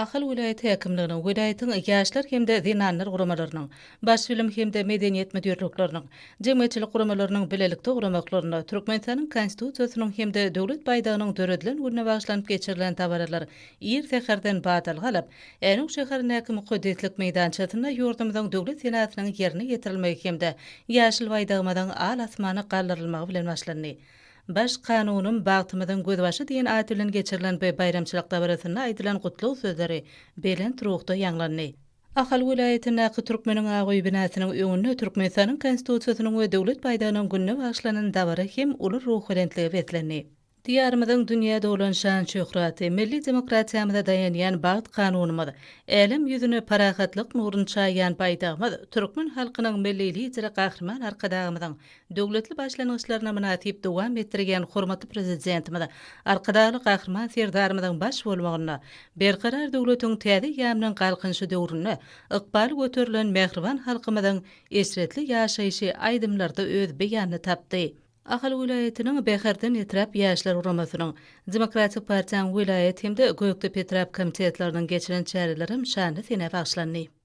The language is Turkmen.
Ahal welaýat häkimliginiň, welaýatyň Ýaşlar hem-de zenanlar guramalarynyň, Baş bilim hem-de medeniýet müdirlikleriniň, jemgyýetçilik guramalarynyň bilelikde guramaklarynda Türkmenistanyň Konstitusiýasynyň hem-de Döwlet baýdagynyň döredilen gününe bagyşlanyp geçirilen dabaralar ir säherden badalga alyp, Änew şäherindäki Mukaddeslik meýdançasynda ýurdumyzyň Döwlet senasynyň ýerine ýetirilmegi hem-de ýaşyl Baýdagymyzyň al-asmana galdyrylmagy bilen başlandy. Baş Kanunym, bagtymyzyň gözbaşy diýen at bilen geçirilen bu baýramçylyk dabarasynda aýdylan gutlag sözleri belent ruhda ýaňlandy. Ahal welaýatyndaky Türkmeniň ak öýi binasynyň öňünde Türkmenistanyň Konstitusiýasynyň we Döwlet baýdagynyň gününe bagyşlanan dabara hem uly ruhubelentlige beslendi. Diýarymyzyň dünýä dolan şan-şöhraty, milli demokratiýamyza daýanýan bagt Kanunymyz, älem ýüzüne parahatlyk nuruny çaýýan Baýdagymyz türkmen halkynyň Milli Lideri Gahryman Arkadagymyzyň Döwletli başlangyçlaryna mynasyp dowam etdirýän hormatly Prezidentimiz Arkadagly Gahryman Serdarymyzyň baş bolmagynda Berkarar döwletiň täze eýýamynyň Galkynyşy döwründe ykbaly göterilen mähriban halkymyzyň eşretli ýaşaýşy aýdymlarda öz beýanyny tapdy. Ahal welaýatynyň Bäherden etrap Ýaşlar guramasynyň, Demokratik partiýanyň welaýat hem-de Gökdepe etrap komitetleriniň geçiren çärelerem şanly senä bagyşlandy.